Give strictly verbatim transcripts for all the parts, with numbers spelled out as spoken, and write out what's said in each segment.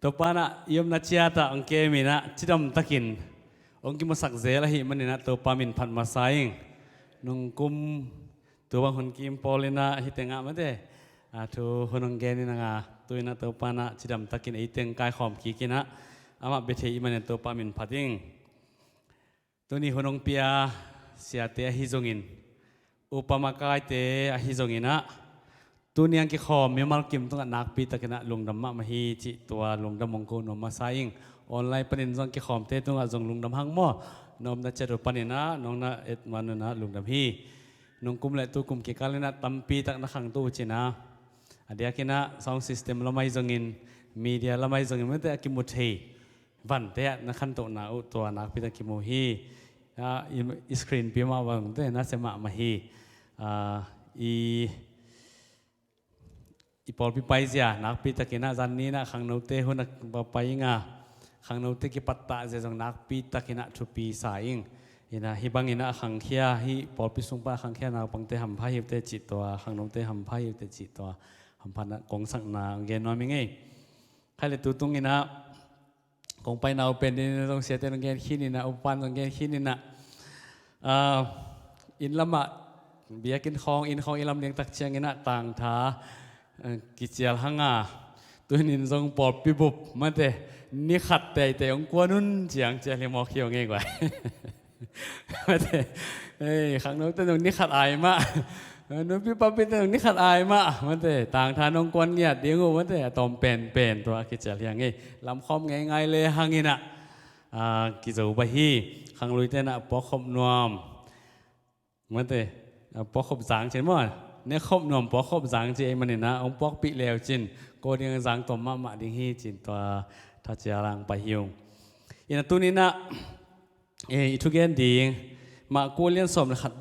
Topa in ah i omna ciat ah hong kem in ah cidamtakin hong kimusak zel ahih manin ah Topa min phat masa ing. Nungkum tu bang hun kim pawl in ah hih teng ah mate, a, thu hun hong gen in ah, tu in ah Topa in ah cidamtakin ei teng kaikhawm kik in ah amah bia thei ahih manin Topa min phat ing. Tuni hun hong pia siate ahi zongin, upa makaite ahi zongin ah, tuni hong kikhawm mimal kim tungah nakpi takin ah lungdam mahmah hi cih tua lungdam hong ko nuam masa ing. Online panin zong kikhawmte tungah zong lungdam hang maw. Na omna ciat uh panin ah nong na et man un ah lungdam hi. Nungkum le tukum kikal in ah tampi tak na khangto uh cin ah, a diakin ah sound system lam ahi zongin, media lam ahi zongin mate a kimu thei vante ah na khantohna uh tua nakpi tak kimu hi. A, i, i screen pi mah bangte na sia mahmah hi. A, i, i pawlpi paizia nakpi takin ah zan ni in ah khangnote hun a va pai ing a, khangnote kipattah zia zong nakpi takin ah thupi sa ing. In ah hih bangin ah khangkhia, hih pawlpi sung pan khangkhia naupangte hampha hi uh teh cih tua, khangnote hampha hi uh teh cih tua hamphatna kongsakna hong gen nuam ing ei. Khai le tu tung in ah kong paina uh pen ding in ah zong siate hong gen khin in ah, upan hong gen khin in ah, a, inn lam ah, biakinn khawng, inn khawng i lam liang tak ciangin ah tangtha, a, kicial hang a, tu in zong pawlpi bup mate, ni khat teitei hong kuan un ciang cial hi mawk hi hong ei guai. Mate, ei, khangnote nong ni khat ai mah. Nupi papite nong ni khat ai mah. Mate, tangtha nong kuan ngiat ding uh, mate, a tawm penpen tua kicial hi hang ei. Lamkhawm ngeingai le hang in ah, a, kizo bah hi. Khangluite in ah puakkhop nuam, mate, a, puakkhop zang cin maw. Nekhop nuam puakkhop zang ci ahih manin ah hong puakpih le uh cin, ko ding zang tawm mahmah ding hi cin tua thacial ah hong pai hi ung. In ah tuni in ah, e, i thugen ding Marku a lian sawm le khat,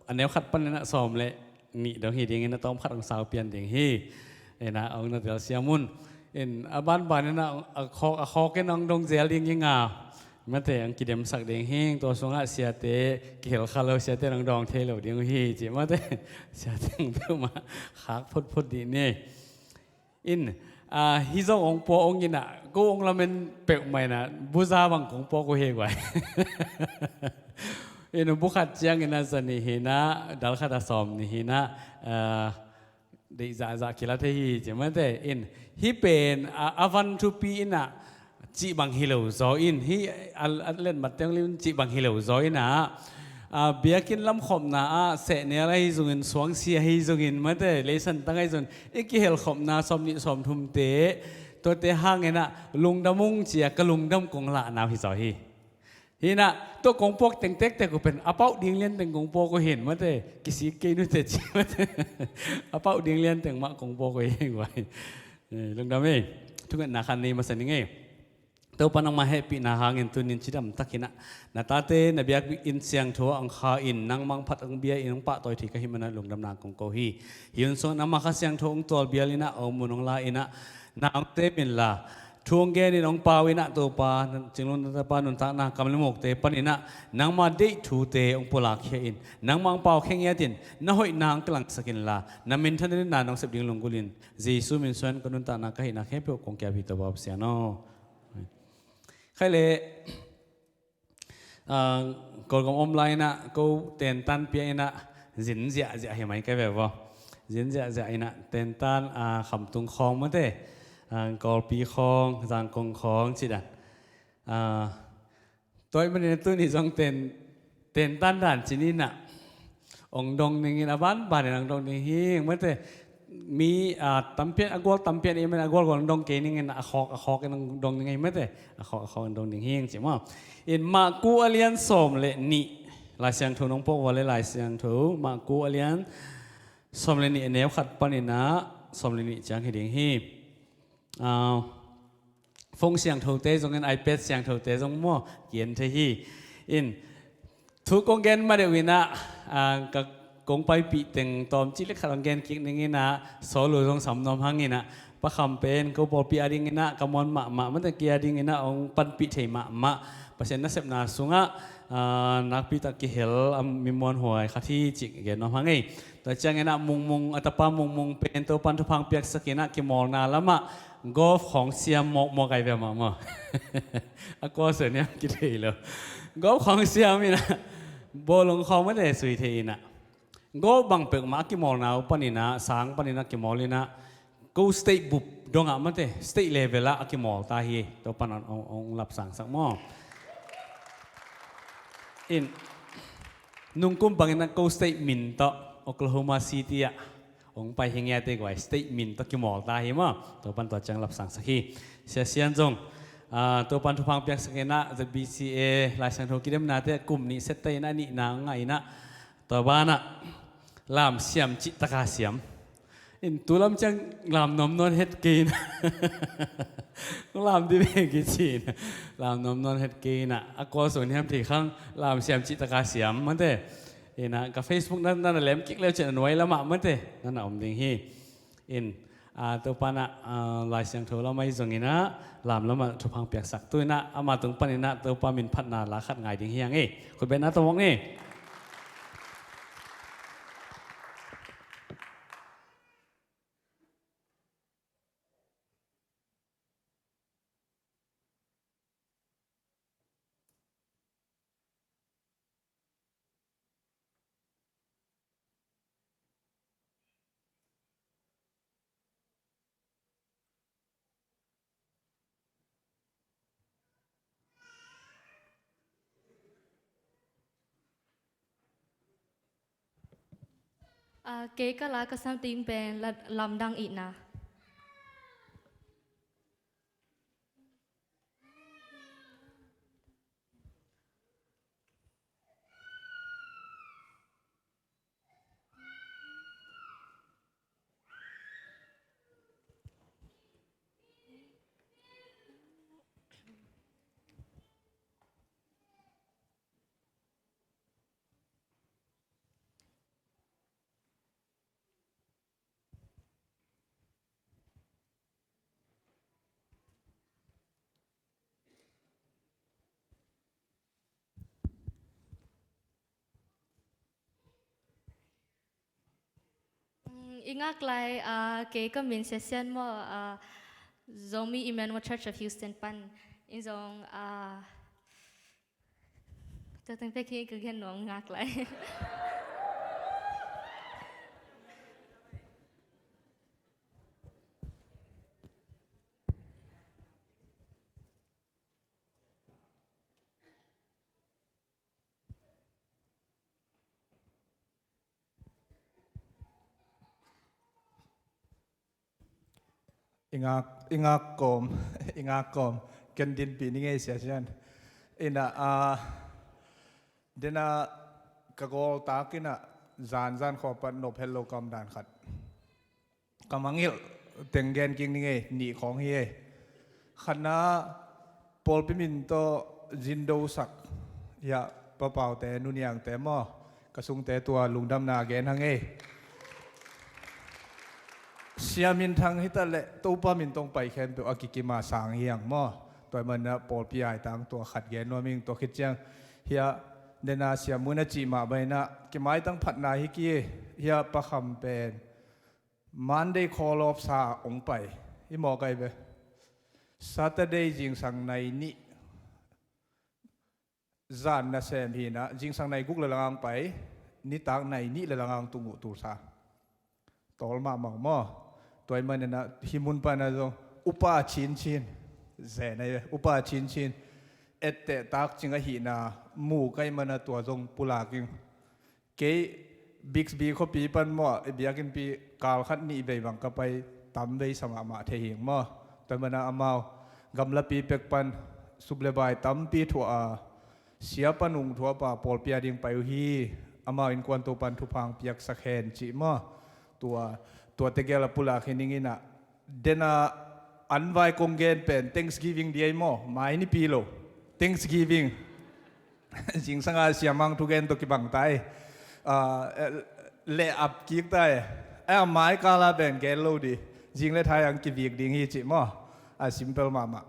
a neu khat panin ah sawm le nih dong hi ding in ah tawm khat hong sau pian ding hi. In ah hong na telsiam un. In a banban in ah a khawk, a khawk in hong dong zel ding ing a, mate, hong kidemsak ding hi. Tua sungah siate kihel kha lo, siate hong dawng thei lo ding uh hi ci mate. Siate hong peuhmah khak phutphut dih ni. In, a, hih zong hong pua hong in ah, ko hong lamen peuhmah in ah, buza bang kong puak uh hi guai. In, bu khat ciangin ah za nih hi in ah, dal khat a sawm nih hi in ah, a, deih zahzah kila thei hi ci mate. In, hih pen, a, a van thupi in ah, cih bang hi lo zaw in, hih a, a letmat teng lim cih bang hi lo zaw in ah, a, biakinn lamkhopna ah sehnel ahi zongin, suangsi ahi zongin, mate, leisan tang ahi zongin, i kihelkhopna sawm nih sawm thumte, tuate hang in ah lungdam ung ci a ka lungdam kong lahna uh hi zaw hi. Hi in ah tua kong puak teng tektek uh pen a pauh ding lian teng kong puak uh hi in, mate, kisik kei nute ci, mate. A pauh ding lian teng mah kong puak uh hi guai. E, lungdam ei. Thungetna khat nei masa ning ei. Topa nangma hehpihna hangin tunin cidamtakin ah na tate na biakinn siangtho ah hong kha in, nangmah hong phat hong bia in hong pahtawi thei ka hih manin ah lungdamna kong ko hi. Hih hun sungah nangma Kha Siangtho hong tualbial in ah, a om mun hong la in ah, na hong tem inla, thu hong gen in hong pau in ah, Topa, Cinglung na tapa nuntakna kam le mukte panin ah nangma deih thute hong pulakkhia in, nangmah hong paukhia ngiat in, na hoihna hong kilangsak inla, na minthanna nang sep ding lunggulh in, Jesu min suang ka nuntakna ka hihna khempeuh kong kiap hi, Topa Pasian aw. Khai le, a, Kawlgam om lai in ah ko tentan pia in ah zin ziahziah hi mai ka ve vaw. Zin ziahziah in ah tentan, a, Khamtung khawng mate, a, Kawlpi khawng, Zangkong khawng ci dan. A, tua ahih manin ah tuni zong ten, tentan dan ci ni in ah, hong dong ning in, a banban in hong dong ning hi mate. Mi, a, tampi in, a gual tampi in, i men a gualgual hong dong kei ning in, a khawk a khawk in hong dong ning hi mate. A khawk a khawk in dong ning hi ci maw. In Marku a lian sawm le nih, Lai Siangtho nong puak uh a le Lai Siangtho, Marku a lian sawm le nih, a neu khat panin ah sawm le nih ciang hi ding hi. A, phone siangthote zongin, iPad siangthote zong maw, ki-en thei hi. In, thu kong gen ma deuh in ah, a, ka kong paipih teng tawmcik le khat hong gen kik ning in ah, sawl uh zong sam nuam hang in ah, Pa Kham pen ko pawlpi a ding in ah ka muan mahmah, mate, kei a ding in ah hong panpih thei mahmah, Pasian nasepna sungah, a, nakpi tak kihel, a, mi muanhuai khat hi cih gen nuam hang ei. Tua ciangin ah Mungmung, a tapa Mungmung pen Topan thupha hong piaksak in ah kimawlna lamah Golf khawng siam mawkmawk ai ve mah maw. A kua sua niam kithei lo. Golf khawng siam inah bawlung khawng mate sui thei inah, golf bang peuhmah a kimawlna uh paninah, sang paninah kimawl inah, ko state bup dongah mate, state level ah a kimawl ta hi. Topan hong, hong, hong lapsangsak maw. In, nungkum bangin a ko state min tawh Oklahoma City ah hong pai hi ngiate guai, state min tawh kimawl ta hi maw. Topan tua ciang lapsangsak hi. Sia Sian zong, ah, Topan thupha piaksak inah, Z B C A Lai Siangtho kidemnate kum nih setta inah, a nihna ngah inah, tua banah lam siam cih taka siam. In, tulam ciang lam nuam nawn het kei inah. Lam dih ve kici inah. Lam nuam nawn het kei inah. A kua sua niam thei khang, lam siam cih taka siam mate. Inah ka Facebook na, na, na lem kik leu cin a nuai lamah mate, na, na om ding hi. In, ah, Topan ah, ah, Lai Siangtho lam ahi zong inah, lam lamah thupha piaksak. Tu inah ama tung pan inah Topa min phatna la khat ngai ding hi hang ei. Khutbetna tawh mawk ni. Ah, kei ka la ka sam ding pen la-, lamdang itna. Mm, i ngak lai, ah, kei ka min Sia Sian maw, ah, Zomi Emmanuel Church of Houston pan. In zong, ah, tua teng pek hi ka gen nuam ngak lai. I ngak, i ngak kawm, i ngak kawm, ken dinpih ni ngei Sia Sian. Inah, ah, dena ka gawl tak inah, zan zan khawng pan nop het lo ka om dan khat. Ka mangngilh teng gen kik ni ngei, nih khawng hi ei. Khatna, pawlpi min tawh zindosak, hiah papaute, nuniangte maw, ka sungte tua lungdamna gen hang ei. Sia min thang hi ta leh Topa min tawh pai khempeuh a kikima sang hi hang maw. Tua ahih manin ah pawlpi aitang tua khat gen nuam ing, tua khit ciang hiah dena Sia Mun a cih mah bangin ah kimaitang phatna hi kei, hiah Pa Kham pen Monday call off sa hong pai. Hi mawk ai ve. Saturday zingsang nai nih. Zan nasem hi inah, zingsang nai guk le lang hong pai. Nitak nai nih le lang hong tung uh Tulsa. Tawl mahmah maw. Tua ahih manin ah hih mun pan ah zong upa cincin. Zen ai ve. Upa cincin. Etteh tak cing ahihna mu ka hih manin ah tua zong pulak ing. Kei Bixby khuapi pan maw, i biakinnpi kal khat nih vei bang ka pai, tam vei sa mahmah thei hing maw. Tua ahih manin ah amau gamlapi pek pan sup le bai tampi thuah a, sia pan ung thuah pa pawlpi a ding pai uh hi. Amau innkuan Topan thupha piaksak hen cih maw. Tua, tua tegel a pulak hi ning inah. Dena an vai kong gen pen Thanksgiving dia hi maw, mai nipi lo. Thanksgiving. Zingsang a siamang thugen tawh kibang ta hi. Ah, eh, leh ap kik ta hi. Eh, a mai kal a pen gen lo dih. Zing le thai ang kivik ding hi cih maw. A simple mahmah.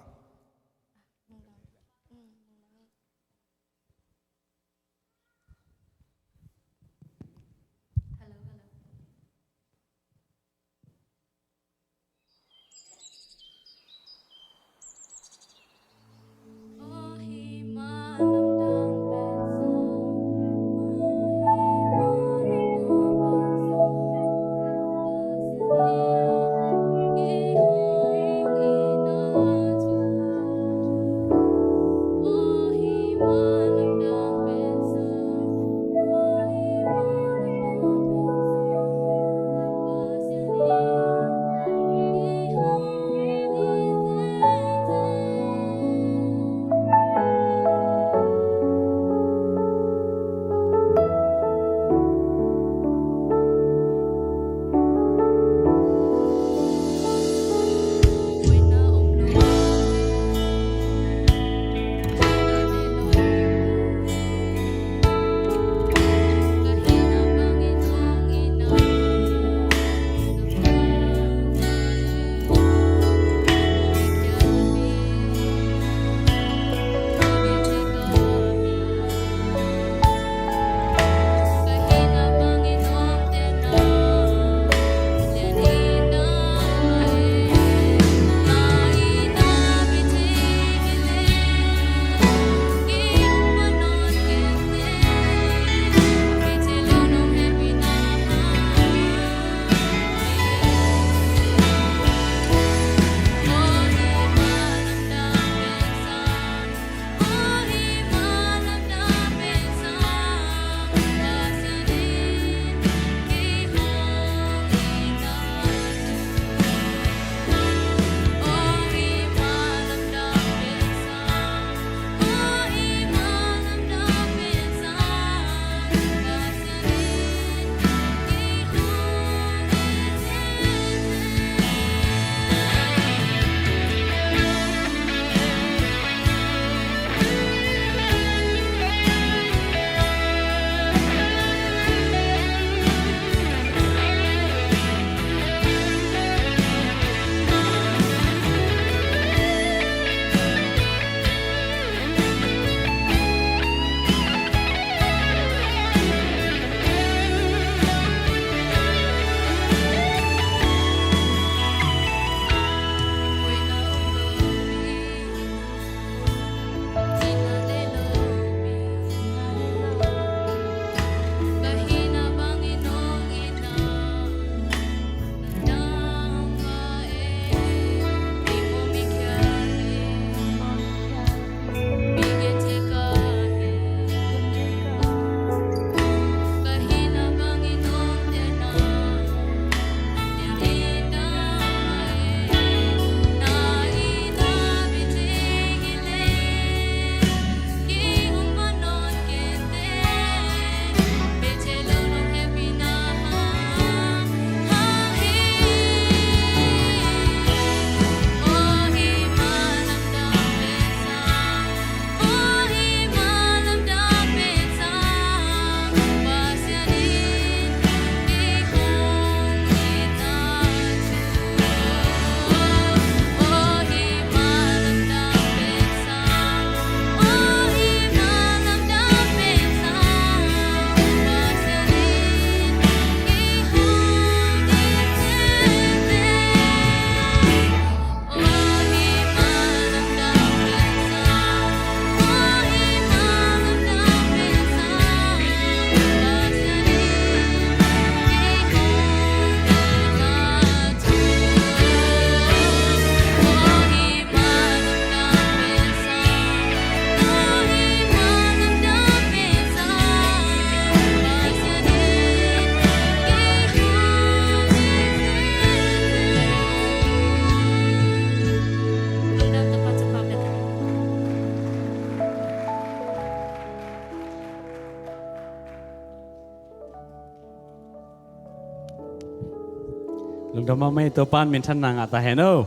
Tua mahmah ei, Topa'n minthanna ngah ta hen aw.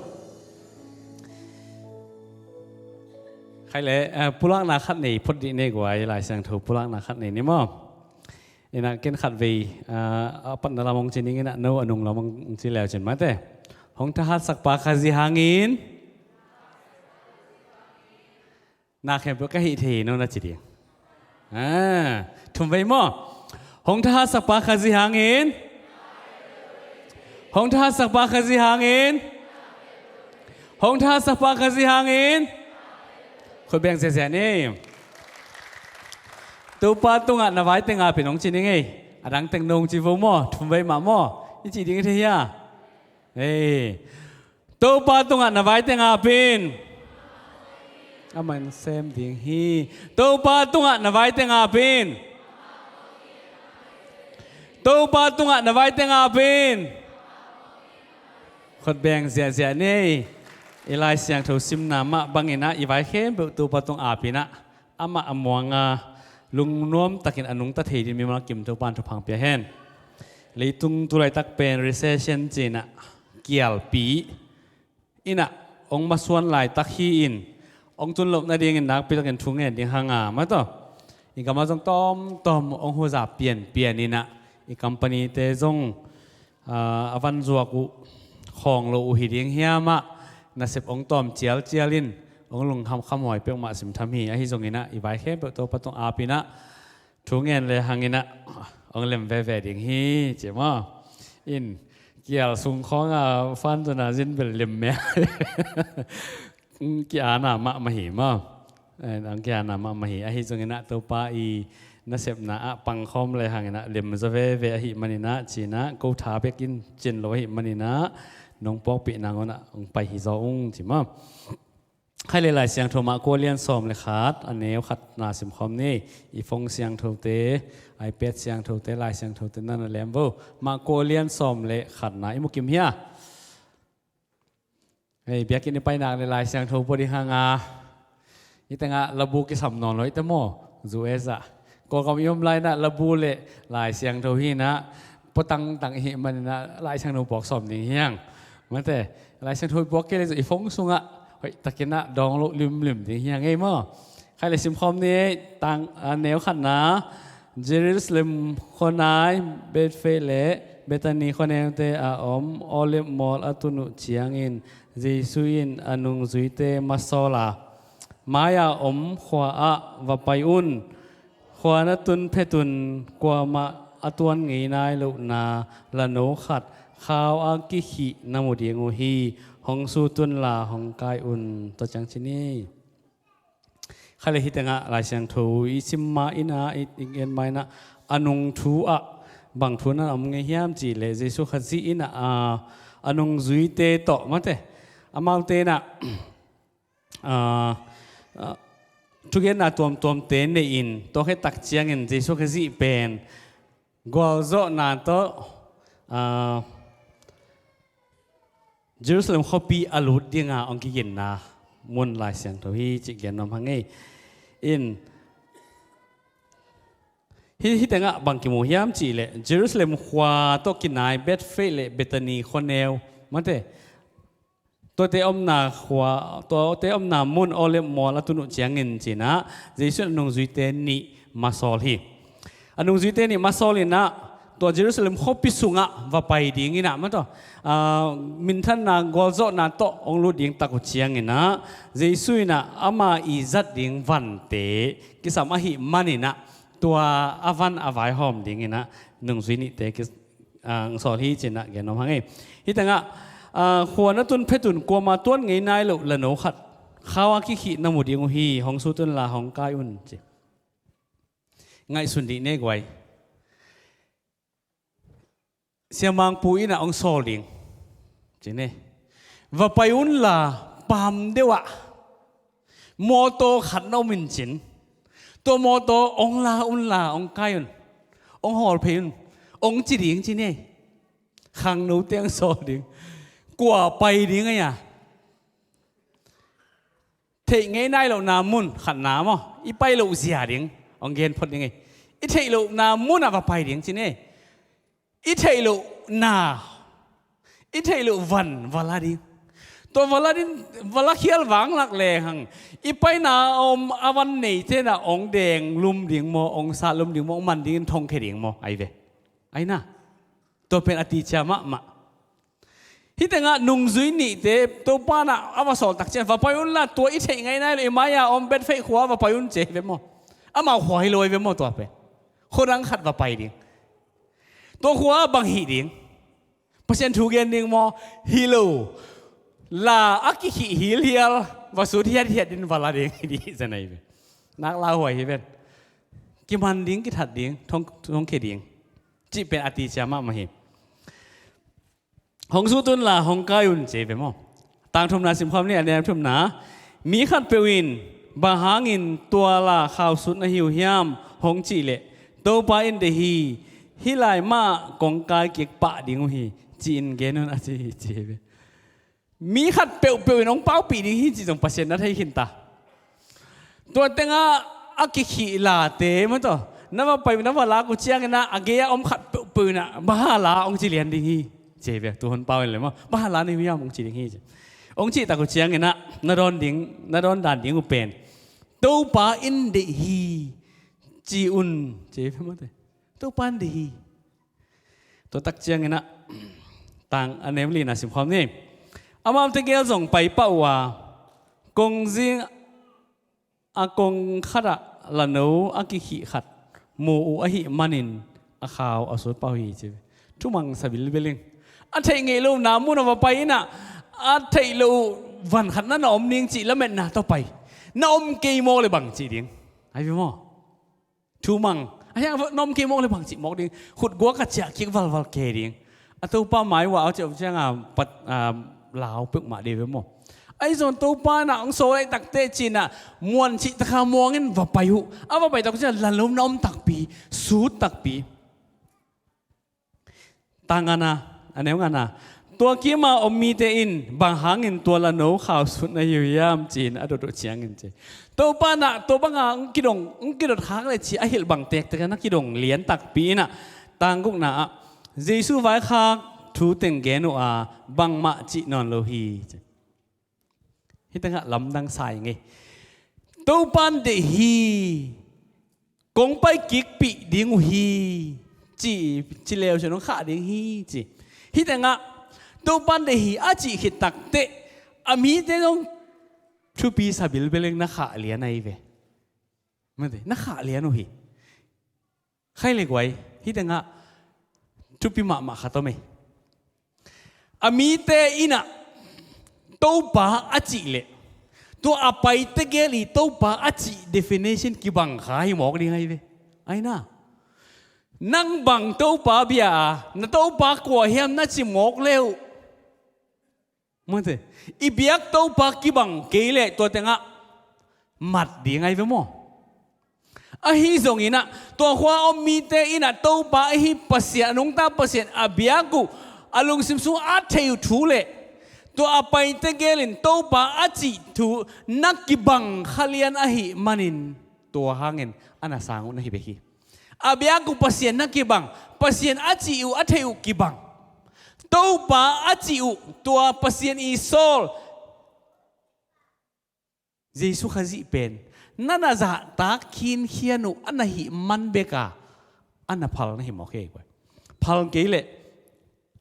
Khai le, eh, pulakna khat nei phot dih ni guai, Lai Siangtho pulakna khat nei ni maw. Inah ken khat vei, ah, a patna lam hong ci ning inah no a nung lam hong ci leu cin mate. Hong thahatsakpa Khazih hangin na khempeuh ka hih thei hi, no na ci ding. Ah, thum vei maw. Hong thahatsakpa Khazih hangin. Hong thahatsakpa Khazih hangin. Hong thahatsakpa Khazih hangin. Khut beng ziahziah ni. Topa tungah na vai teng ap in hong ci ning ei. A dang teng no hong ci vo maw. Thum vei mah maw. I cih ding i thei hia? Ei. Topa tungah na vai teng ap in. Amah in sem ding hi. Topa tungah na vai teng ap in. Topa tungah na vai teng ap in. Khut beng ziahziah ni. I Lai Siangtho simna mah bang inah i vai khempeuh Topa tung ap inah, amah a muanga lungnuam takin a nungta thei ding mimal kim Topa'n thupha hong pia hen. Leitung tu laitak pen recession ci inah, kialpi inah hong masuan laitak hi-in, hong tun loh nadingin nakpi takin thu ngen ding hang a, mate. I gam ah zong tawmtawm hong huza pianpian inah, i company-te zong, ah, a van zuak uh khawng lo uh hi ding hiam ah, nasep hong tawm cialcial in, hong lungkham khamhuai peuhmah simtham hi. Ahi zong inah i vai khempeuh Topa tung ap inah, thu ngen le hang inah hong lem veve ding hi, ci maw. In, kial sung khawng a fan zon a zin bel lem mia. Ki-ana mahmah hi maw. Eh, hong ki-ana mahmah hi. Ahi zong inah Topa i nasepna ah pangkhawm le hang inah lem zaw veve ahih man inah ci inah, ko tha bek in cin lo ahih man inah nong pawkpih nangawn ah hong pai hi zaw ung, ci maw. Khai le Lai Siangtho Marka lian sawm le khat, a neu khatna simkhawm ni. I phone siangthote, iPad siangthote, Lai Siangthote na na lem vo. Marka lian sawm le khatna i mu kim hia? Hei, biakinn i pai nak le Lai Siangtho pua ding hang a. I tengah labu kisam nawn lo i te maw, U S ah. Kawlgam i om lai inah labu le Lai Siangtho hi inah, pua tangtang i hih man inah Lai Siangtho puak sawm ding hi hang. Mate, Lai Siangtho i puak kei le zong i phone sungah hoih takin ah dawng loh limlim ding hi hang ei maw. Khai le simkhawm ni ei, tang, a neu khatna. Jerusalem khuanai Bethphage le Bethany khuaneute a om Olive mual a tun uh ciangin Jesu in a nungzuite masawl a, mai-a om khua-ah va pai un. Khua na tun phetun kuamah a tuan ngei nai lohna lano khat khau a kikhih na mu ding uh hi. Hong sut unla hong kai un. Tua ciang ci ni. Khai le hih tengah Lai Siangtho i sim ma inah, i, i gen ma inah, a nung thu ah bang thu na om ngei hiam cih leh Jesu Khazih inah, a, a nungzuite tawh mate, amaute inah, a, a, thugenna tuamtuamte nei-in, tua khit tak ciangin Jesu Khazih pen gualzawhna tawh, a, Jerusalem khuapi a lut dinga hong kiginna mun Lai Siangtho hi cih gen nuam hang ei. In, hih, hih tengah bang kimu hiam cih leh Jerusalem khua tawh kinai Bethphage le Bethany khuaneu mate, tuate omna khua, tuate omna mun Olive mual a tun uh ciangin ci inah Jesu in a nungzuite nih masawl hi. A nungzuite nih masawl inah tua Jerusalem khuapi sungah va pai ding inah, mate, a, minthanna gualzawhna tawh hong lut ding tak uh ciang inah Jesu inah ama i zat ding vante kisam ahih man inah tua a van a vaihawm ding inah nungzui nihte ki, a, hong sawl hi ci inah gen nuam hang ei. Hih tengah, a, khua na tun phetun kuamah tuan ngei nai loh lano khat khau a kikhih na mu ding uh hi. Hong sut unla hong kai un ci. Ngaihsun dih ne guai. Siamangpu inah hong sawl ding ci ne. Va pai unla pam deuh ah mawtaw khat na om in cin. Tua mawtaw hong la unla hong kai un. Hong hawl phei un. Hong ci ding ci ne. Khangnote hong sawl ding. Kua pai ding a hia? Theih ngei nai lohna mun khatna maw, i pai loh zia ding hong gen phot ding ei. I theih lohna munah va pai ding ci ne. I theih lohna, I theih loh van va la ding. Tua va la ding, va la khial vanglak leng hang, i paina a om a van neite na ong deng lum ding maw, ong sat lum ding maw, ong man dingin thongkhia ding maw, ai ve. Ai na. Tua pen a ticia mahmah. Hih tengah nungzui nihte Topa na a va sawl tak ciang va pai unla, tua i theih ngei nai lo i mai-a om Bethphage khua va pai un ci ve maw. Amau khua hi lo ai ve maw tua pen. Khuadang khat va pai ding. Tua khua bang hih ding. Pasian thu gen ding maw? Hi lo. La a kikhih hilhial va sut hiathiat din va la ding hi dih zen ai ve. Nak lauhuai hi ven. Kiman ding, kithat ding, thong, thongkhia ding. Cih pen a ticia mahmah hi. Hong sut unla hong kai un ci ve maw. Tang thumna simkhawm ni, a neu thumna. Mi khatpeuh in bang hangin tua la khau sut na hi uh hiam hong cih leh, Topa in deih hi, hih lai mah kong kai kik pah ding uh hi, ci-in gen un a ci hi ci ve. Mi khat peuhpeuh in hong paupih ding hi cih zong Pasian na thei khinta. Tua tengah a kikhih late maw tawh, na va pai na va lak uh ciangin ah a gei-ah om khat peuhpeuh in ah bang hang la hong ci lian ding hi. Ci ve, tu hon pau in le maw, bang hang la na hi uh hiam hong ci ding hi ci. Hong cih tak uh ciangin ah na dawn ding, na dawn dan ding uh pen, Topa in deih hi, ci un ci ve maw te. Topa in deih hi. Tua tak ciangin ah tang a neu lina simkhawm ni. Amaute gel zong pai pah uh a, kongzing a kong khatah lano a kikhih khat mu uh ahih manin a khau a sut pah uh hi ci ve. Thumang sa bilbel ing. A theih ngei lo na mun a va pai in ah, a theih loh van khat na na om ning cih lametna tawh pai. Na om kei mawk le bang cih ding. Ai ve maw. Thumang. A hiang na om kei mawk le bang cih mawk ding. Khutguak a ciah kik valval kei ding. A Topa mai uh a, a ciah uh ciangin ah pat, ah, lau peuhmah ding ve maw. Ahi zong Topa in ah hong sawl ahih takteh ci-in ah muan cih tak a muangin va pai uh. A va pai tak uh ciangin lalom na om takpi, sut takpi. Tang ngana, a neu ngana. Tua kim a om mite in bang hangin tua lano khau sut na hi uh hiam ci-in a dot uh ciangin ci. Topa in ah tua banga hong kidong, hong kidot khak le ci a hilh bang tektek a na kidong lian takpi in ah, tang gukna ah Jesu vaikhak thu teng gen uh a, bangmah cih nawn lo hi ci. Hih tengah lamdang sa ing ei. Topa in deih hi. Kong pai kikpih ding uh hi. Ci, ci leu ci nong khah ding hi ci. Hih tengah Topa in deih hi a cih khit takteh a mite zong thupi sa bilbel ing, na khah lian ahi ve. Mate, na khah lian uh hi. Khai le guai, hih tengah thupi mahmah khat om ei. A mite in ah Topa a cih leh, tua a pai tegel i Topa a cih definition kibang kha hi mawk ding ahi ve. Ai na. Nang bang Topa bia a, na Topa kua hiam na ci mawk le uh. Mate, i biak Topa kibang kei leh tua tengah mat ding ahi ve maw. Ahi zongin ah tua khua om mite in ah Topa ahi Pasian, a nungta Pasian a biak uh, a lungsim sung a theih uh thu le tua a pai tegel in Topa a cih thu na kibang kha lian ahih manin tua hangin a na sang uh na hi bek hi. A biak uh Pasian na kibang, Pasian a cih uh a theih uh kibang. Topa a cih uh, tua Pasian i sawl Jesu Khazih pen na na zahtak khinkhian uh a na hih man bek a, a na phal na hi mawk hi ei. Phal kei leh,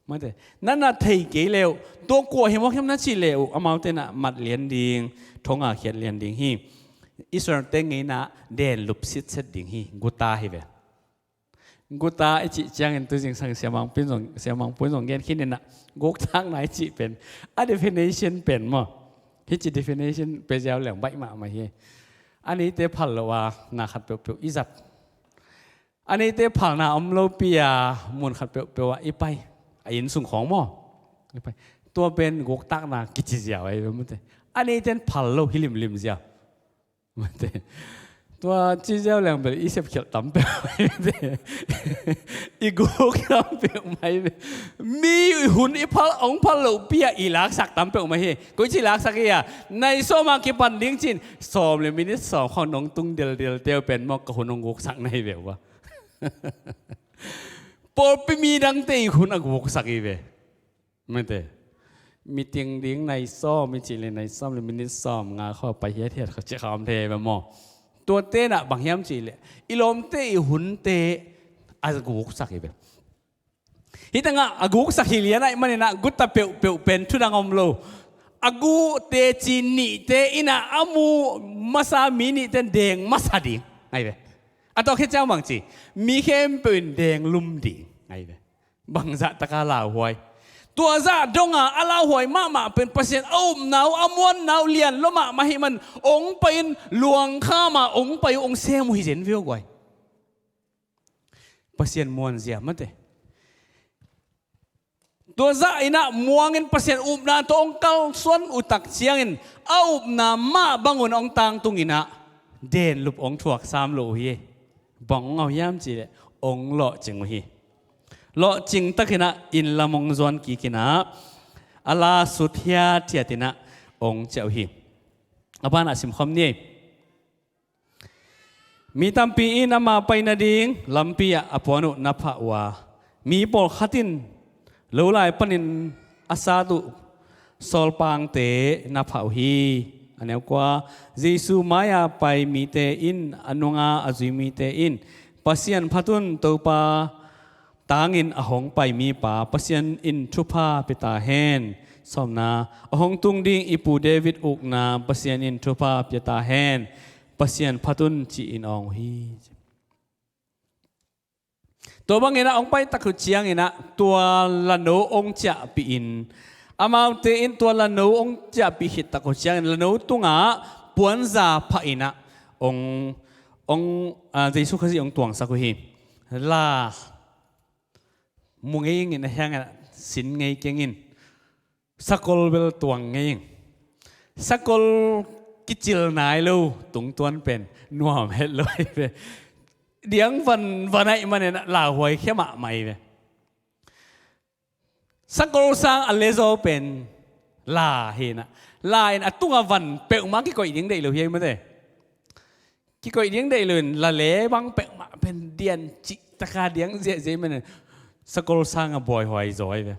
mate, na na thei kei le uh, tua kua hi mawk hiam na cih le uh, amaute na mat lian ding, thong a khiat lian ding hi. Israel-te ngeina den lup sitset ding hi, guta hi ve. Guta i cih ciangin tuzing sang Sia Mang Pui in zong, Sia Mang Pui in zong gen khin in ah, guktakna i cih pen, a definition pen maw. Hih ci definition pia ziau leng baih mahmah hi. A neite phal lo a, na khat peuhpeuh i zat. A neite phalna om lopi a, mun khat peuhpeuh ah i pai. A inn sung khawng maw. I pai. Tua pen guktakna kici ziau ahi ve mate. A neite in phal lo hi limlim ziau. Mate. Tua ci ziau leng bel i sepkhialh tam peuh. I guk tam peuh mai. Mi hun i phal, hong phal lopi a i laksak tam peuh mai hi. Koici laksak hi a. Nai sawm a kipan ding cin. Sawm le minit sawm khawng nong tung deldel teu pen maw ka hun hong guksak na hi ve ua. Pawlpi mi dangte i hun a guksak hi ve. Mate, meeting ding nai sawm i cih le nai sawm le minit sawm nga khaw pai hiathiat khaw cih kha om thei ve maw? Tuate nah bang hiam cih le i lawmte i hunte a guksak hi ve. Hih tengah a guksak hi lian ahih maninah guta peuhpeuh pen thudang om lo. A gu teci nihte innah a mu masa mi nihte deng masa ding ahi ve. A tawh khit ciang bang ci, mi khempeuh in deng lum ding ahi ve. Bangzah taka lauhuai. Tua zah donga a lauhuai mahmah pen Pasian a upna uh a muanna uh lian lua mahmah hi man ong pai-in luangkhama ong pai uh ong sem uh hi zen ve uh guai. Pasian muanzia mate. Tua zah innah muangin Pasian upna tawh ong kalsuan uh tak ciangin a upna mah bangun ong tangtung innah denlup ong thuak sam lo uh hi. Bang ong au hiam cihleh ong lawhcing uh hi. Lawhcing takinnah inn lam ong zuan kikinnah a la sut hiathiat innah ong ciah uh hi. A banah simkhawm ni ei. Mi tampi in ama pai nading lampi ah a puan uh na phah uh a, mi pawlkhat in lo lai panin a sat uh sawlpangte na phah uh hi. A neu kua, Jesu mai-a pai mite in a nunga a zui mite in Pasian phat un, Topa tangin a hong pai mipa Pasian in thupha pia ta hen. Sawmna, a hong tung ding i pu David ukna Pasian in thupha pia ta hen. Pasian phat un ci-in awng uh hi. Tua bangin a hong pai tak uh ciangin ah tua lano hong ciahpih in, amaute in tua lano hong ciahpih khit tak uh ciangin lano tungah puanza phah in ah hong, hong, ah, Jesu Khazih hong tuangsak uh hi. La mu ngei ingin, a hiangin sin ngei kei ingin. Sakol bel tuang ngei ing. Sakol kicil nai lo tungtuan pen nuam het lo ahi ve. Diang van van ahih manin lauhuai khia mahmah ahi ve. Sakol sang a lezaw pen la hi nah. La in a tungah van peuhmah kikoih ding deih lo hi ahi mate. Kikoih ding deih lo in la le bang peuhmah pen dian cih taka diang ziahziah manin sakol sanga buaihuai zaw ahi ve.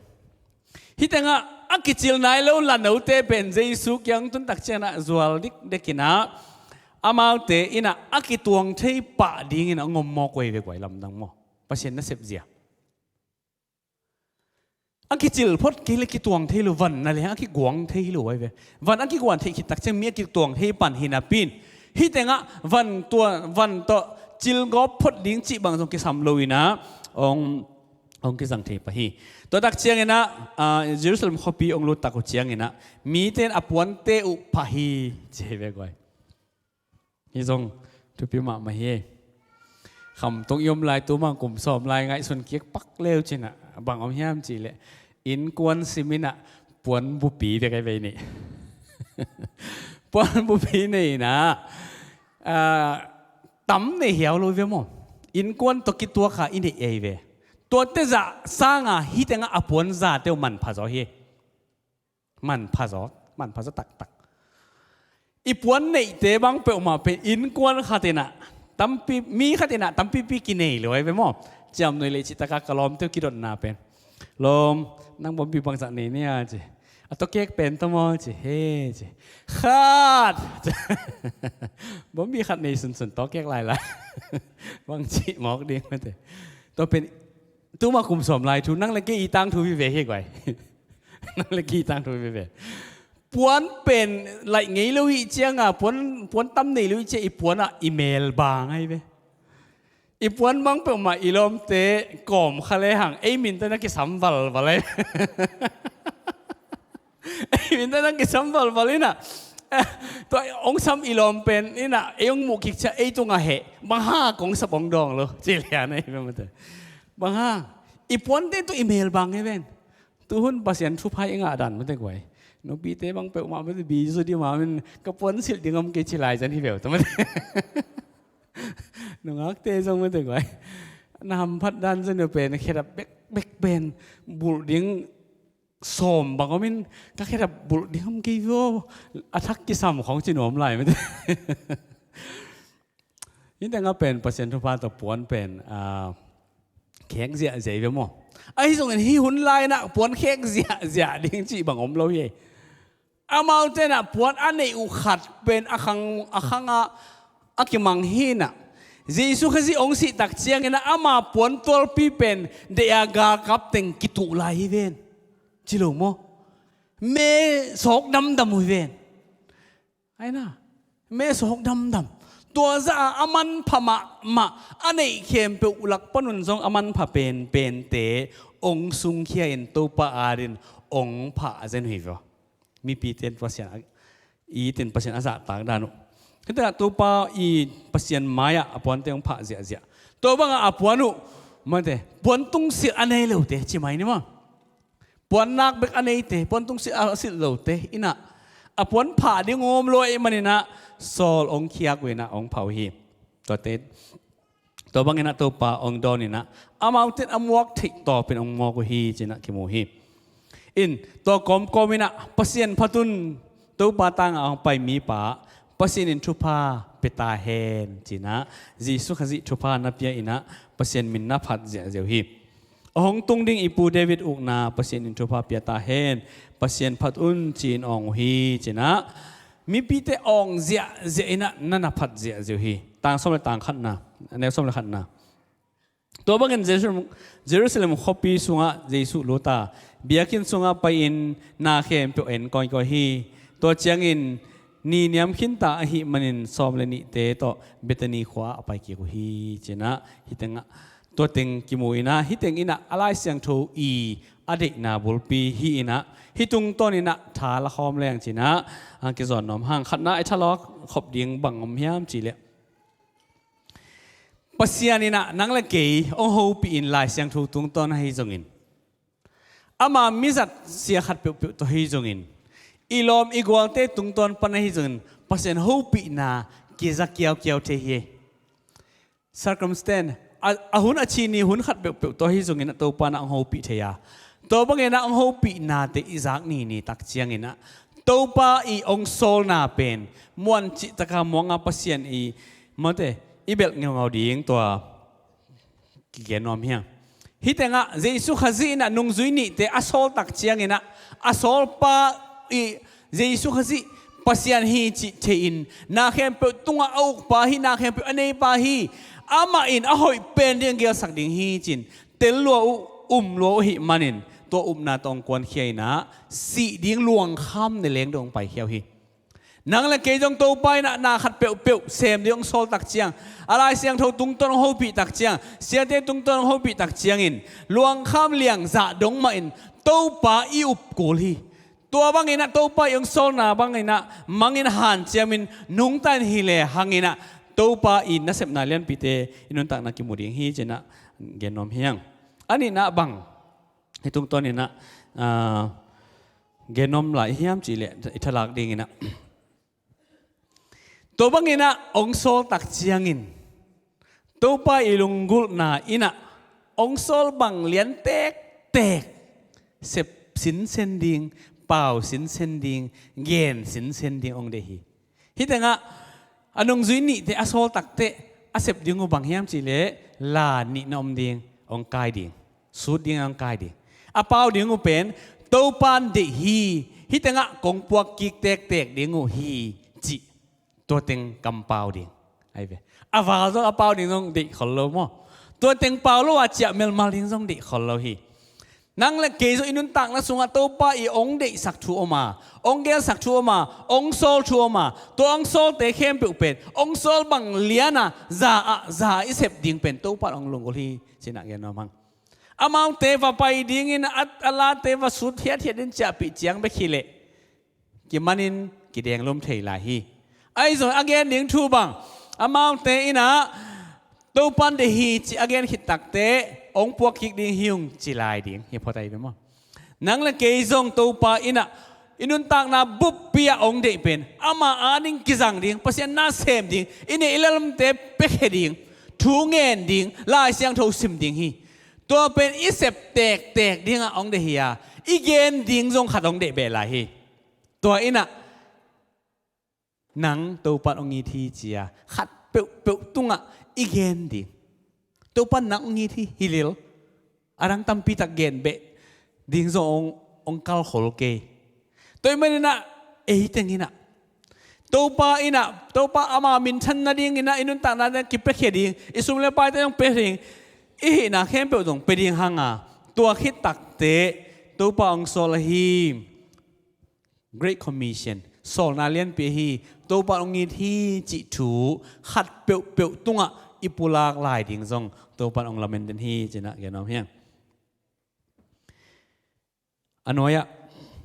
Hih tengah a kicil nai lo lanote pen Jesu kiang tun tak ciangin ah zual dikdek in ah amaute in ah a kituang thei pah dingin a ngom mawk uh ahi ve guai, lamdang maw? Pasian nasep zia. A kicil phot kei le kituang thei lo, van na leng a kiguang thei lo ahi ve. Van a kiguan theih khit tak ciang mi a kituang thei pan hi napi in, hih tengah van tua, van tawh cilgawp phot ding cih bang zong kisam lo in ah hong, hong kizang thei pah hi. Tua tak ciangin ah, ah, Jerusalem khuapi hong lut tak uh ciangin ah mite in a puante uh phah hi ci hi ve guai. Hi zong thupi mahmah hi. Khamtung i om lai tuma kum sawm lai ngaihsun kik pak leu cin ah bang om hiam cih leh innkuan sim in ah puan bupi bek ahi ve ni. Puan bupi nei in ah, ah, tam nei hiau lo ve maw? Innkuan tawh kituak a i neih ahi ve. Tuate zah sanga hih tengah a puan zate uh manpha zaw hi. Manpha zaw, manpha zaw taktak. I puan neihte bang peuhmah pen innkuan khat in ah tampi, mi khat in ah tampipi kinei lo ahi ve maw? Ciamnuih leh cih taka ka lawmte uh kidotna pen, lawm, nang bawmpi bangzah nei nia ci. A tawkek pen tawh maw ci, he ci. Khat bawmpi khat nei sunsun tawkek lailai. Bang cih mawk ding mate. Tua pen tuma kum sawm lai thu, nang le kei i tangthu vive hi guai. Nang le kei i tangthu vive. Puan pen laih ngei lo hih cianga, puan, puan tam nei lo hih ciang i puan ah i mel bang ahi ve. I puan bang peuhmah i lawmte kawm kha lehang ei min tawh na kisam valval ahi. Ei min tawh na kisam valval in ah, tua hong sam i lawm pen in ah ei hong muh kik ciang ei tungah heh, bang hang kong sap hong dawng lo ci lian ahi ve mate. Bang hang? I puante tawh i mel bang ahi ven. Tuhun Pasian thupha i ngah dan mate guai. Nupite bang peuhmah mate bi zu dih ma min ka puan silh ding om kei ci lai zan hi veu ta mate. Nungakte zong mate guai. Na hamphat dan zan uh pen khedap bekbek pen bulh ding sawm bang om in ka khedap bulh ding om kei veu. A thak kisam khawng ci nuam lai mate. Hih tengah pen Pasian thupha tawh puan pen, ah, khek ziahziah hi ve maw? Ahi zongin hih hun lai-in ah puan khek ziahziah ding cih bang om lo hi. Amaute in ah puan a neih uh khat pen a khang, a khangah a kimang hi in ah, Jesu Khazih hong sih tak ciangin ah ama puan tualpi pen deih a galkap teng kituh lai hi ven. Ci lo maw? Me sawk damdam uh hi ven. Ai na, me sawk damdam. Tua zah a, a manpha mahmah, a neih khempeuh lak panun zong a manpha penpente hong sungkhia in Topa adingin hong phah zen uh hi ve. Mipite in Pasian a it in Pasian a zahtak dan uh. Hih takah Topa i Pasian mai-ah a puante hong phah ziahziah. Tua bangah a puan uh, mate, puan tungsilh a nei lote, ci mai ni maw? Puan nak bek a neite, puan tungsilh a silh lote in ah, a puan phah ding om lo ahih manin ah, sawl hong khiak uh in ah hong phah uh hi. Tuate, tua bangin ah Topa hong dawn in ah, amaute in a muak theih tawpin hong muak uh hi, ci-in ah kimu hi. In, tua kawmkawm in ah, Pasian phat un, Topa tangah hong pai mipa, Pasian in thupha pia ta hen, ci-in ah, Jesu Khazih thupha na pia in ah, Pasian min na phat ziahziah uh hi. A hong tung ding i pu David ukna, Pasian in thupha pia ta hen, Pasian phat un, ci-in awng uh hi, ci-in ah, mipite awng ziahziah in ah, na na phat ziahziah uh hi. Tang sawm le tang khatna, a neu sawm le khatna. Tua bangin Jerusalem, Jerusalem khuapi sungah Jesu lut a, biakinn sungah pai-in na khempeuh en kawikawi hi. Tua ciangin ni niam khinta ahih manin sawm le nihte tawh Bethany khua-ah a pai kik uh hi, ci-in ah, hih tengah, tua teng kimu in ah, hih teng in ah a Lai Siangtho i a deihna bulpi hi in ah, hih tungtawn in ah tha la khawm leng, ci-in ah, a, kizawn nuam hang. Khatna i thalawh khop ding bang om hiam cih leh, Pasian in ah nang le kei hong hopih in Lai Siangtho tungtawn ahi zongin, ama mizat sia khat peuhpeuh tawh ahi zongin, i lawm i gualte tungtawn pan ahi zongin, Pasian hopihna kiza kiaukiau thei hi. Circumstance, a, a hun a cih ni hun khat peuhpeuh tawh ahi zongin ah Topa in ah hong hopih thei a, tua bangin ah hong hopihnate i zak nini tak ciangin ah, Topa i hong sawlna pen muan cihtakah muanga Pasian i, mate, i belh ngeungau ding tua kigen nuam hi hang. Hih tengah Jesu Khazih in ah nungzui nihte a sawl tak ciangin ah, a sawlpa i Jesu Khazih Pasian hi cih thei-in, na khempeuh tungah a ukpa hi, na khempeuh a neipa hi, amah in a hoih pen ding a gelsak ding hi ci-in tel lua uh, um lua uh ahih manin, tua upna tawh hong kuankhia in ah, sih ding luangkham ne leng dong hong paikhia uh hi. Nang le kei zong Topa in ah na khat peuhpeuh sem ding hong sawl tak ciang, a Lai Siangtho tungtawn hong hopih tak ciang, siate tungtawn hong hopih tak ciangin, luangkham liang zah dong mahin Topa i up kul hi. Tua bangin ah Topa i hong sawlna bangin ah mangin hanciamin nungta in hi lehang in ah, Topa i nasepna lianpite i nuntakna kimu ding hi ci-in ah gen nuam hi hang. A nihna bang, hih tungtawn in ah, aa, gen nuam lai hiam cih leh i thalak ding in ah, tua bangin ah hong sawl tak ciangin, Topa i lunggulhna in ah hong sawl bang lian tektek sep sinsen ding, pau sinsen ding, gen sinsen ding hong deih hi. Hih tengah a nungzui nihte a sawl tak teh a sep ding uh bang hiam cih leh, la nihna om ding, hong kai ding, sut ding, hong kai ding. A pau ding uh pen, Topa in deih hi, hih tengah kong puak kik tektek ding uh hi, cih. Tua teng kam pau ding. Ai ve. A val zong a pau ding zong deih khol lo maw? Tua teng pau lo a ciah melmal ding zong deih khol lo hi. Nang le kei zong i nuntakna sungah Topa i hong deihsak thu om a, hong gelsak thu om a, hong sawl thu om a, tua hong sawlte khempeuh pen hong sawl bang lian a, za ah, za ah i sep ding pen Topa in hong lunggulh hi, ci-in ah gen nuam hang. Amaute va pai dingin a, a late va sut hiathiat in ciahpih ciang bek hi leh, kimanin kidenglum thei lai hi. Ahi zong a gen ding thu bang, amaute in ah Topa in deih hi cih a gen khit tak teh hong puak kik ding hi ung ci lai ding hi phot ahi ve maw? Nang le kei zong Topa in ah i nuntakna buppi ah hong deih pen ama ading kizang ding, Pasian na sem ding, i neih i lemte piakhia ding, thu ngen ding, Lai Siangtho sim ding hi. Tua pen i sep tektek dingah hong deih hi a, i gen ding zong khat hong deih beh lai hi. Tua in ah nang Topa in hong it hi ci-a khat peuhpeuh tungah i gen ding. Topa in nang hong it hi, hi lel. a dang tampi tak gen beh ding zong hong, hong kalkhol kei. Tua ahih manin ah ei teng in ah Topa in ah, Topa ama minthan nadingin ah i nuntakna teng kipiakhia ding, i sum le paite zong pia ding, i hihna khempeuh zong pia ding hang a, tua khit takteh Topa hong sawl ahi. Great Commission, sawlna lianpi ahi, Topa hong it hi cih thu khat peuhpeuh tungah i pulak lai ding zong Topa hong lamen den hi ci-in ah gen nuam hi hang. A nuai-ah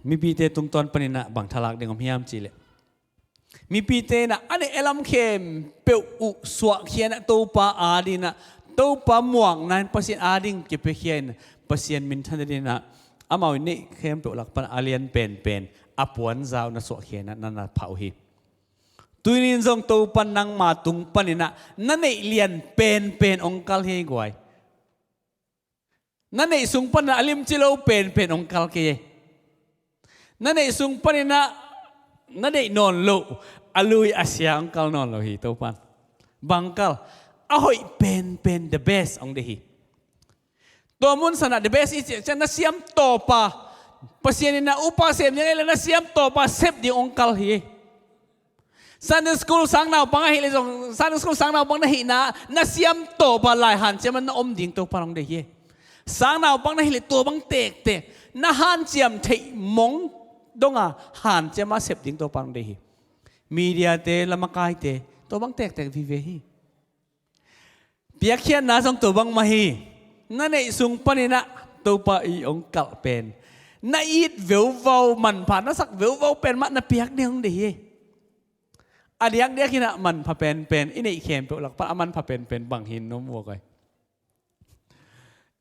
mipite tungtawn panin ah bang thalak ding om hiam cih leh, mipite in ah a neih a lam khempeuh uh suahkhia in ah Topa ading in ah, Topa muakna in Pasian ading kipiakhia in Pasian minthan nading in ah, amau i neih khempeuh lak pan a lian penpen, a puanza uh na suahkhia in ah na na phah uh hi. Tuni-in zong Topa nangma tung panin ah na neih lian penpen hong kal hi ei guai. Na neih sung panin ah a limci lo penpen hong kal kei ei. Na neih sung panin ah na deih nawn loh, a lui a sia hong kal nawn lo hi Topa in. Bang kal? A hoih penpen, the best hong deih hi. Tua mun sanah the best i cih ciang na siam tawpa, Pasian in ah upa sem ding ahih leh na siam tawpa sep ding hong kal hi. Sunday school sangnaupang ahih leh zong, Sunday school sangnaupang na hihna, na siam tawpa lai hanciam ah na om ding Topa in hong deih hi. Sangnaupang na hih leh tua bang tektek, na hanciam theih mong dong a hanciam a sep ding Topa in hong deih hi. Mediate, lamakaite, tua bang tektek vive hi. Piakkhiatna zong tua bangmah hi. Na neih sung panin ah Topa i hong kalh pen, na it veuvau, manpha na sak veuvau pen mah na piak ding hong deih hi. A diakdiak in ah manpha penpen, i neih khempeuh lak pan a manpha penpen bang hi nuam uh a guai?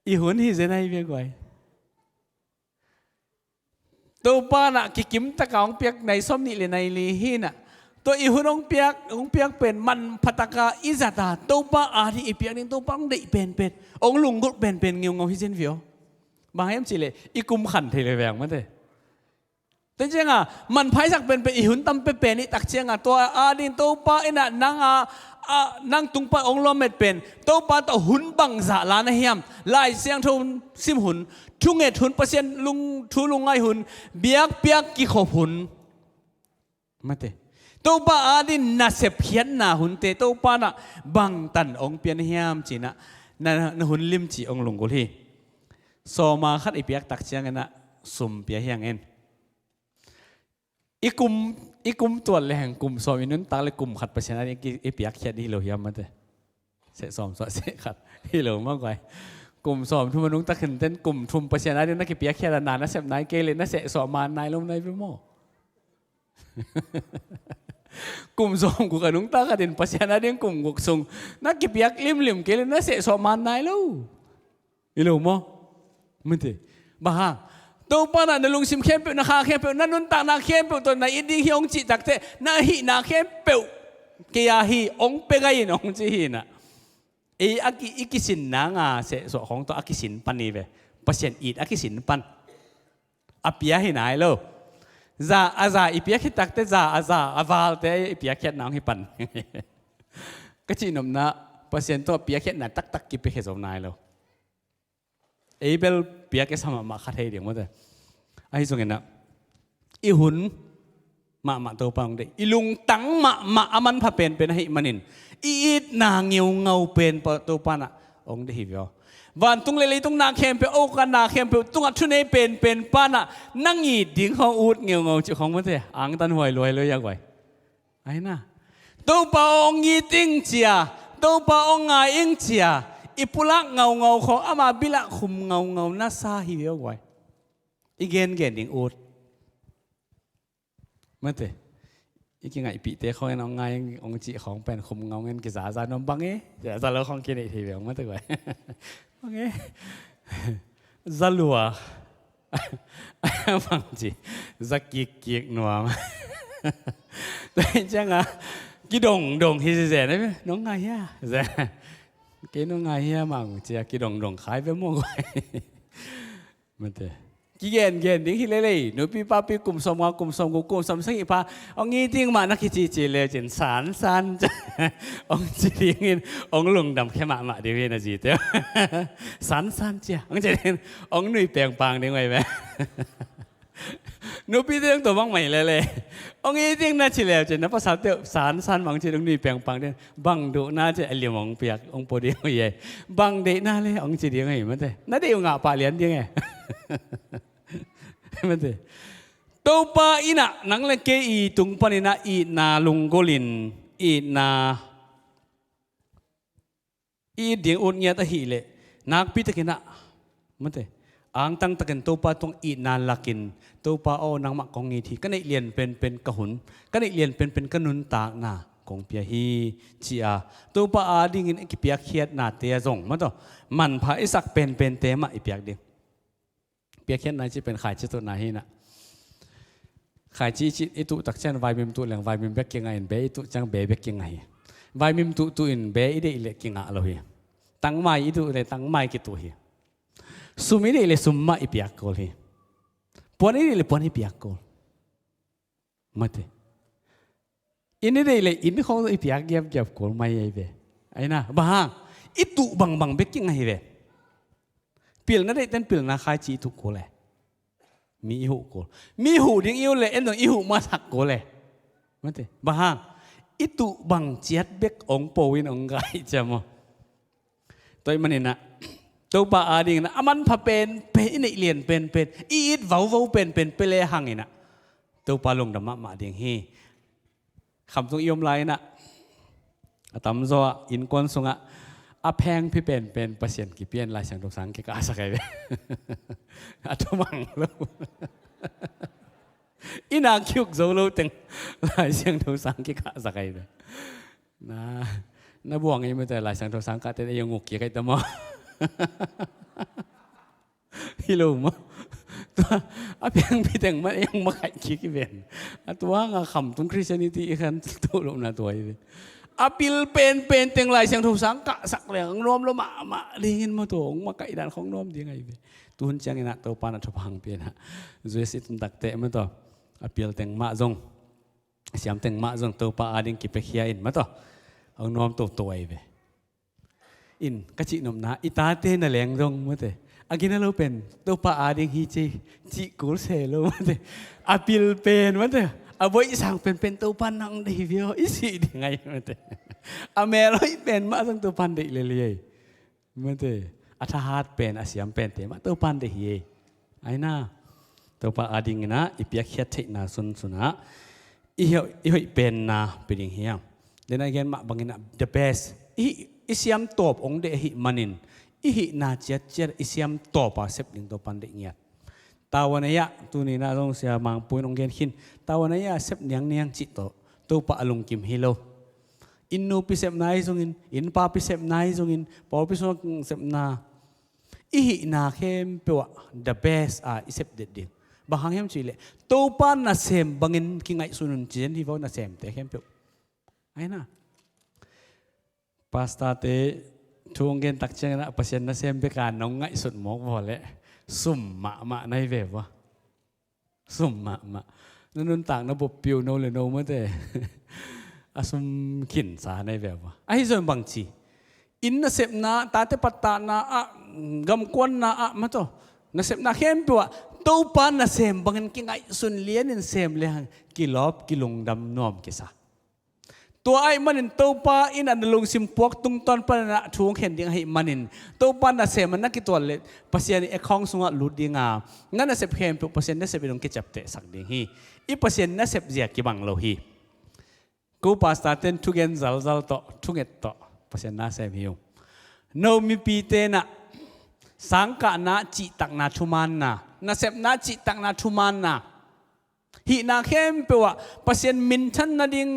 I hun hi zen ahi ve guai. Topa in ah kikim taka hong piak nai sawmnih le nai li hi in ah, tua i hun hong piak, hong piak pen manpha taka i zat a, Topa ading i piak ding, Topa hong deih penpen, hong lunggulh penpen ngeungau hi zen ve aw. Bang hiam cih leh i kum khan thei le veng mate. Tua ciang a manpha i sak penpen i hun tam penpen i tak ciang a, tua ading Topa in ah nang a, a, nang tung pan hong lamet pen, Topa tawh hun bangzah la na hiam? Lai Siangtho sim hun, thunget hun, Pasian lung, thu lungngaih hun, biakpiak kikhop hun. Mate. Topa ading na sepkhiatna hunte Topa in ah bangtan hong pia na hiam ci-in ah na, na hun limci hong lunggulh hi. Sawma khat i piak tak ciangin ah sum pia hi hang in. I kum, i kum tuat le hang kum sawm i nuntak le kum khat Pasian ading i, i piakkhiat hi lo hiam mate? Seh sawm suah seh khat hi lo mah guai. Kum sawm thum a nungta khin ten kum thum Pasian ading na kipiakkhiat a na na sep nai kei le na seh suah man nai lo nai ve maw? Kum sawm guk a nungta khat in Pasian ading kum guk sung na kipiak limlim kei le na seh suah man nai lo. Hi lo maw? Mate. Bang hang? Topa in ah na lungsim khempeuh, na kha khempeuh, na nuntakna khempeuh tawh na it ding hi hong cih takteh, na hihna khempeuh kei a hi, hong pia gai in hong ci hi in ah. Ei a ki, i kisin nang a seh suah khawng tawh a kisin pan hi ve. Pasian it a kisin pan. A pia hi nai lo. Za a za i piak hi takteh, za a za a valte i piakkhiat nang hi pan. Ka cih nopna, Pasian tawh piakkhiatna taktak kipiakhia zo nai lo. Ei bel piak i sa mahmah kha thei ding mate. Ahi zongin ah i hun mahmah Topa hong deih, i lungtang mahmah a manpha penpen ahih manin, i itna ngeungau pen pa Topa in ah hong deih hi ve aw. Vantung le leitung na khempeuh, oka na khempeuh tungah thunei penpen pa in ah nang it ding khawng ut ngeungau cih khawng mate, angtan huai luai luai a guai. Ahi na. Topa aw hong it ing cia, Topa aw hong ngai ing cia, i pulak ngaungau khawng ama bilah khum ngaungau na sa hi ve aw guai. I gengen ding ut. Mate. I kingaihpihte khawng in hong ngai ing hong cih khawng pen khum ngau ngen kizaza nuam bang e. Zaza lo khawng kineih thei ve aw mate guai. Bang e. Za lua. Bang ci, za kikkik nuam. Tua hi ciang a kidongdong hi zenzen a, nong ngai hia? Kei nong ngai hia mang ci a kidongdong khai ve maw guai. Mate. Kigen gen ding hi lelei, nupi papi kum sawmnga, kum sawmguk, kum sawmsagih pha, hong it ding mah na kicici le cin, san san cia hong ci dingin, hong lungdam khia mahmah ding hi na zite. San san cia hong ci dingin, hong nui pengpang ding uh hi ve. Nupite hong tua bang mah hi lelei, hong it ding na ci le cin, na pasalte uh san san mah hong ci ding, hong nui pengpang ding. Bang duhna cia a lim hong piak, hong pua ding uh hi. Bang deihna le hong ci ding uh hi, mate. Na deih uh ngah pah lian ding e. Mate. Topa in ah nang le kei i tung panin ah itna lunggulhin, itna i it ding ut ngiat ahih leh, nakpi takin ah, mate, angtang takin Topa tung itna lakin, Topa aw, nangmah kong it hi, ka neih lian penpen ka hun, ka neih lian penpen ka nuntakna kong pia hi, ci-a Topa adingin i kipiakkhiatnate ah zong, mate, manpha i sak penpente mah i piak ding. Piakkhiatna i cih pen khaici tuhna hi na. Khaici i cih, i tuh tak ciang vaimim tuh leng vaimim bek kingah in, be i tuh ciang be bek kingah hi. Vaimim tuh tuh in be i deih leh kingah lo hi. Tangmai i tuh leh tangmai kituh hi. Sum i deih leh sum mah i piak kul hi. Puan i deih leh puan i piak kul. Mate. Inn i deih leh inn khawng i piak giapgiap kul mai ahi ve. Ahi na, bang hang, i tuh bangbang bek kingah hi ve. Pilna deihten pilna khaici i tuh kul e. Mi i huh kul. Mi huh ding i uh leh en dong i huh masak kul e. Mate. Bang hang, i tuh bang ciat bek hong po in hong gai cia maw. Tua ahih manin ah, Topa adingin ah, a manpha penpen, i neih lian penpen, i it vauvau penpen pia le hangin ah, Topa lungdam mahmah ding hi. Khamtung i om lai-in ah, a tamzaw ah innkuan sungah a phengphi penpen Pasian kipia in Lai Siangtho sang kikahsak ahi ve. A thumang lo. I nak kiuk zo lo teng Lai Siangtho sang kikahsak ahi ve. Na, na buang ei mate, Lai Siangtho sang kahte ei hong uk kik ahi ta maw. Hi lo maw. Tua a piangpi teng mah ei hong makaih kik hi ven. A tua hanga khamtung Christianity i khan tuh lohna tua hi ve. A pil penpen teng Lai Siangtho sang kahsak leng hong nuam lo mahmah dingin maw, tua hong makaih dan khong nuam ding ahi ve. Tuhun ciangin ah Topa na thupha hang pia in ah, U S i tun takte maw, tua a pil teng mah zong, siam teng mah zong Topa ading kipiakhia in maw, tua hong nuam toto ahi ve. In ka cihnopna, i tate na leng zong mate, a gina lo pen Topa ading hi ci, cih kul se lo mate. A pil pen mate, a boih sang penpen Topa nang deih hi ve aw, i cih ding ahi mate. A mel hoih pen mah zong Topa deih lel hi ei. Mate, a thahat pen, a siam pente mah Topa deih hi ei. Ahi na, Topa adingin ah i piakkhiat theihna sunsun ah i hoih, i hoih penna pia ding hi hang. Then again, mah bangin ah the best. I, i siam tawp hong deih ahih manin, i hihna ciatciat i siam tawpa sep ding Topa deih ngiat. Tavuan ei ah, tuni-in ah zong Sia Mangpu in hong gen khin. Tavuan ei ah sep niangniang cih tawh Topa a lungkim hi lo. Inn nupi sepna ahi zongin, inn papi sepna ahi zongin, pawlpi sung sepna, i hihna khempeuh ah the best a i sep det ding. Bang hang hiam cih leh, Topa nasem bangin kingaihsun un ci zen hi vo, nasemte khempeuh. Ahi na. Pastorte thu hong gen tak ciangin ah Pasian nasem bek a nong ngaihsut mawk vaw leh, sum mahmah na hi ve vo. Sum mahmah. Na nuntakna boppi uh no le no mate, a sum khinsa na hi ve vo. Ahi zongin bang ci, inn nasepna, tate pattahna ah, gamkuanna ah maw, tua nasepna khempeuh ah Topa nasem bangin kingaihsun lianin sem le hang kilawp, kilungdam nuam kisa. Tua ahih manin Topa in a na lungsim puak tungtawn panin ah thu hong khen ding ahih manin, Topa nasem ah na kituat leh Pasian i account sungah lut ding a, na nasep khempeuh Pasian nasep in hong kiciaptehsak ding hi. I Pasian nasep zia kibang lo hi. Ko pastorte'n thugen zalzal tawh, thunget tawh Pasian nasem hi ung. No mipite'n ah sangkahna, cihtakna, thumaanna, nasepna, cihtakna, thumaanna, hihna khempeuh ah Pasian minthan nading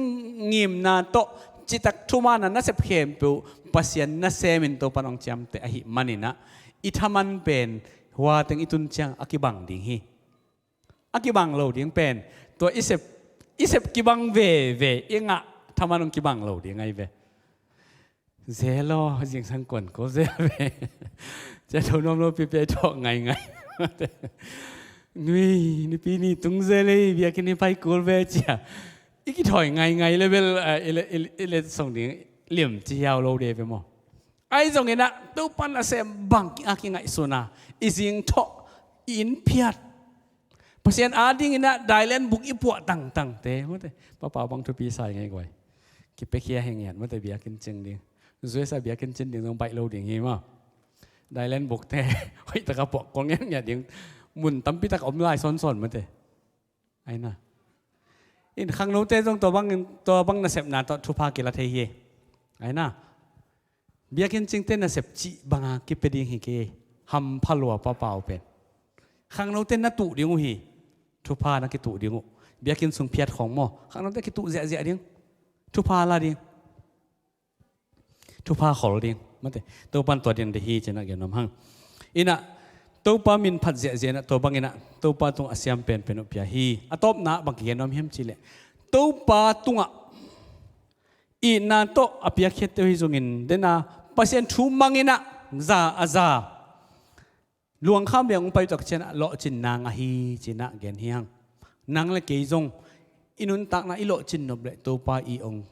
ngimna tawh, citak thumaanna nasep khempeuh Pasian nasem in Topa'n hong ciamteh ahih manin ah, i thaman pen hua teng i tun ciang a kibang ding hi. A kibang lo ding pen tua i sep, i sep kibang veve, i ngah thaman hong kibang lo ding ahi ve. Zelo, zingsang kuan ko zel ve. Cia tho nuam lo pipi ai thawh ngaingai. Nui, nipi ni tung zel ei, biakinn hi pai kul ve cia. I kithawi ngaingai le bel, ah, i le, i le, i le song ding liam ci hiau lo de ve maw. Ahi zongin ah, Topa nasem bang a kingaihsun a, i zing thawh, i inn phiat. Pasian adingin ah, dailen buk i puah tangtangte, mate. Papa bang thupi sa i ngei guai. Kipekhia hi ngiat, mate, biakinn cing ding. Zuesa biakinn cing ding zong baih lo ding hi maw. Dailen bukte, hoih taka puah kong ngiat ngiat ding. Mun tampi tak om lai sawnsawn, mate. Aina. In khangnote zong tua bang, tua bang nasepna tawh thupha kila thei hi. Aina. Biakinn cingte nasep cih banga kipia ding hi kei. Hampha lua papau pen. Khangnote na tuh ding uh hi. Thupha na kituh ding uh. Biakinn sung phiat khawng maw. Khangnote kituh ziahziah ding. Thupha la ding. Thupha khol ding. Mate. Topan tua ding de hi cina gen om hang. Ina, Topa min phat ziahziah ina, tua bangina, Topa tung a siam penpen uh pia hi. A tawpna bang kigen om hiam cileh. Topa tungah itna tawh a piakkhiatte uh hi zongin, dena Pasian thu mangina, za a za. Luangkham liang ung pai tak cian lawhcin nang ahi cina gen hi hang. Nang le kei zong i nuntakna i lawhcin nop le Topa i ong,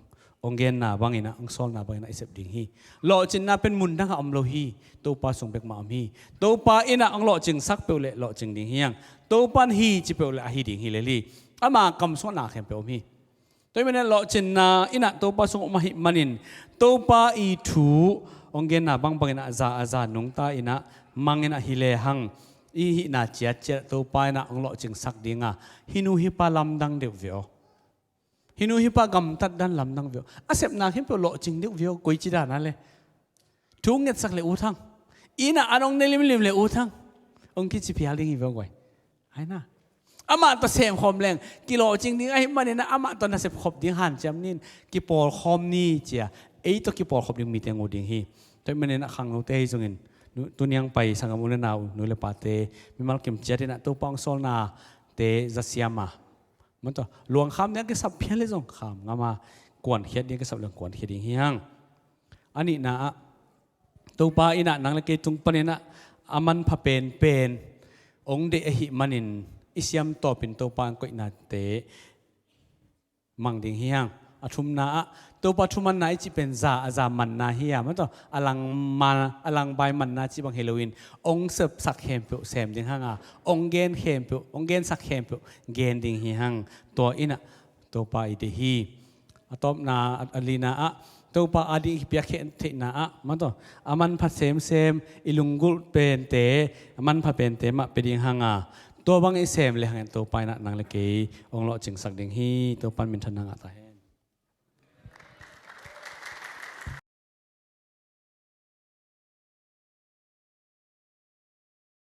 ong genna bangina, ong sawlna bangina i sep ding hi. Lawhcinna pen mun danga om lo hi. Topa sung bek ma om hi. Topa ina ong lawhcingsak peuh le lawhcing ding hi hang. Topan hi ci peuh le ahi ding hi lel hi. Ama kamsuahna khempeuh om hi. Tua hi manin lawhcinna ina Topa sung om ahih manin Topa i thu ong genna bangbangina za a za nungta ina mangina hi lehang i hihna ciatciat Topa ina ong lawhcingsak dinga hinu hipa lamdang deuh ve aw. Hinu hipa gamtat dan lamdang ve aw. A sepna khempeuh lawhcing deuh ve aw, koici dana le. Thu ngetsak le ut hang. Ina an ong ne limlim le ut hang. Ong kici phial ding hi ve aw guai. Aina. Amah tawh semkhawm leng kilawhcing ding ahih manina amah tawh nasep khop ding hanciam nin kipawlkhawm ni cia. Ei tawh kipawlkhop ding mite ngu ding hi. Tua hih manina khangnote hi zongin nu, tuniang pai sanggam u le nau, nu le pate mimal kim ciatina Topa ong sawlnate zasiama. Mataw, luangkham nia kisap phial le zong kham ngama kuankhiat ding kisap leng kuankhiat ding hi hang. A nihna ah Topa ina nang le kei tung paninah a manpha penpen ong deih ahih manin i siam tawpin Topa ang koihnate mang ding hi hang. A thumna ah Topa thumanna i cih pen za a za manna hi a, mataw, a lang man, a lang bai manna cih bang hi loin ong sepsak khempeuh sem ding hang a, ong gen khempeuh, ong gensak khempeuh gen ding hi hang. Tua inah Topa i deih hi. A tawpna, a, a lina ah Topa ading i piakkhiat theihna ah, mataw, a manpha semsem i lunggulh pente, a manpha pente mah pia ding hang a, tua bang i sem le hangin Topa inah nang le kei ong lawhcingsak ding hi. Topa in minthanna ngah ta hen.